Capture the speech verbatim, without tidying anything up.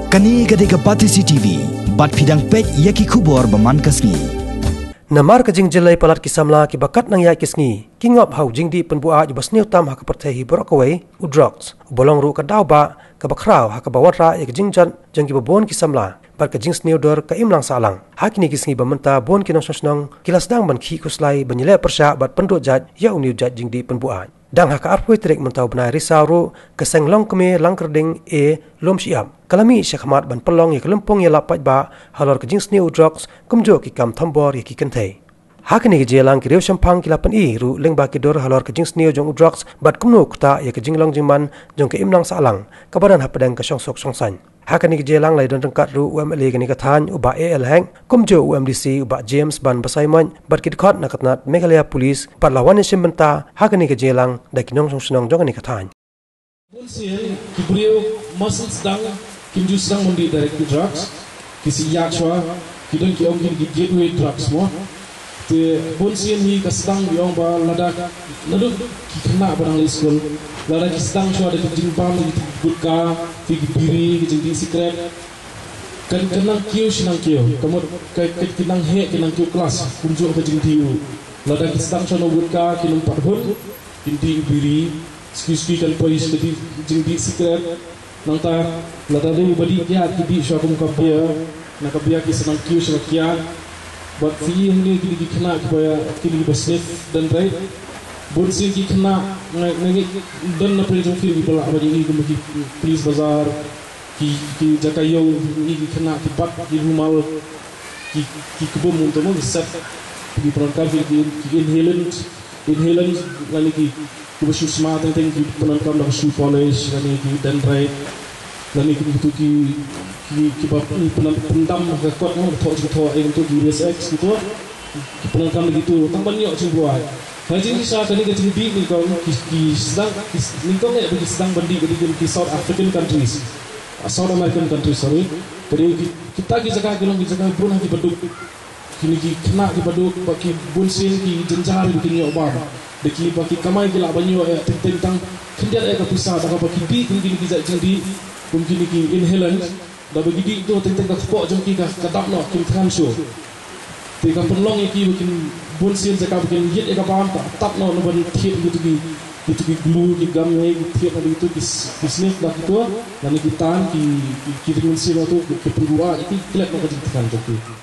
Kane ka dei ka Batesi T V, bad phi dang peit ïa ki khubor ba man ka sngi. Namar ka jingjyllei palat ki samla kiba kat nang ïaid ki sngi, ki ngop ha u jingdih pynbuaid ba sniew tam ha ka pyrthei hi baroh kawei, u drugs, uba long ruh ka daw ba, kaba khraw ha kaba wanrah ïa ka jingjot jong kiba bun ki samla, bad ka jingsniew dur ka imlang sahlang. Ha kine ki sngi ba mynta bun ki nongshong shnong, ki la sdang ban khih khuslai ban ïaleh pyrshah bad pynduh jait ïa une u jait jingdih pynbuaid. Dang ha ka arphew tarik mynta u bnai Risaw ruh, ka seng Longkmie Langkyrding A Lumshyiap, ka la mih sha khmat ban pynlong ïa ka lympung ïalap paidbah, halor ka jingsniew u drugs, kumjuh ki kam thombor ïa ki kynthei. Ha kane ka jingïalang ki riewshemphang ki la pyni ruh lyngba ki dur halor ka jingsniew jong u drugs bad kumno ktah ïa ka jinglong jingman jong ka imlang sahlang, kaba don hapdeng ka shongsuk shongsaiñ. Ha kane ka jingïalang la ïadon ryngkat ruh u M L A kane ka thaiñ u Bah A L Hek, kumjuh u M D C u Bah James Ban Basaimoit, bad ki dkhot na ka tnat Meghalaya Police, bad la wan ïashim bynta ha kane ka jingïalang da ki nongshong shnong jong kane ka thaiñ. Bun sien ki briew mar syn sdang kim ju sdang ban dih direct to drugs, ki shu ïaid shuwa, ki don ki ong kine ki gateway drugs mo. Te bun sien hi ka sdang ki ong ba lada, naduh ki khynnah ba dang leit skul, lada ki sdang shuwa da ki jingbam, ki gutka, ki biri, ki jingdih sikret, kan, kan nang kiew shi nang kiew, ka mut ka, ka, ki nang heh, ki nang kiew klas, kumjuh ka jingdih ruh. Lada ki sdang shuwa na gutka, kin ym pat hun, kin dih biri, suki suki kan poi sha ka dih, jingdih sikret. Nangta lada dei uba dih kiad, ki dih shuwa kum ka beer, na ka beer ki sa nang kiew sha ka kiad. Bad phi i hangne kine ki khynnah kiba, kine kiba sniff dendrite. Bun sien ki khynnah nga, nga ngeit don na pdeng jong phi kiba lah ban ïohi kum ki police bazar, ki, ki jaka ïew, ki, ki khynnah ki bat ki rumal, ki, ki kbum, kumto mo, ki set, ki pyndonkam ki, ki, ki inhalant, inhalant, lane ki, kiba shu sma teng teng, ki pyndonkam da ka shoe polish, lane ki dendrite, lane ki, kito ki, ki, kiba pyndam, pyndam ha ka kot mo, thoh jingthoh, eh, kito ki Resex, kito. Ki pyndonkam da kito tang ban ïoh jingbuaid. Ha ka jingshisha kane ka jingdih nyngkong ki, ki sdang, ki s-, nyngkong eh ba ki sdang ban dih ka dei ki South African countries. Ah, South American countries, sorry. Ka dei ki, kita ki jaka ki long ki jaka bun ha kiba duk. Kine ki khynnah kiba duk, ba ki bun sien ki jynjar ba kin ïoh bam. Da kiba ki kamai ki lah ban ïoh eh teng teng tang khyndiat eh ka pisa da kaba ki dih kum kine ki jait jingdih, kum kine ki inhalant. Da ba ki dih to teng teng ka kpoh jong ki ka, ka dap noh, kim thngan shuh. Te ka pynlong ïa ki ba kin bun sien jaka ba kin ïit ïa ka bam, ka tap noh na ban thied ïa kito ki, kito ki glue, ki gum, ïa ki thied na kito ki s-, ki sniff da kito, lane ki tan, ki, ki, ki ring mynsiem na to, ki, ki pynruah ïa ki, klet noh ka jingthngan jong ki.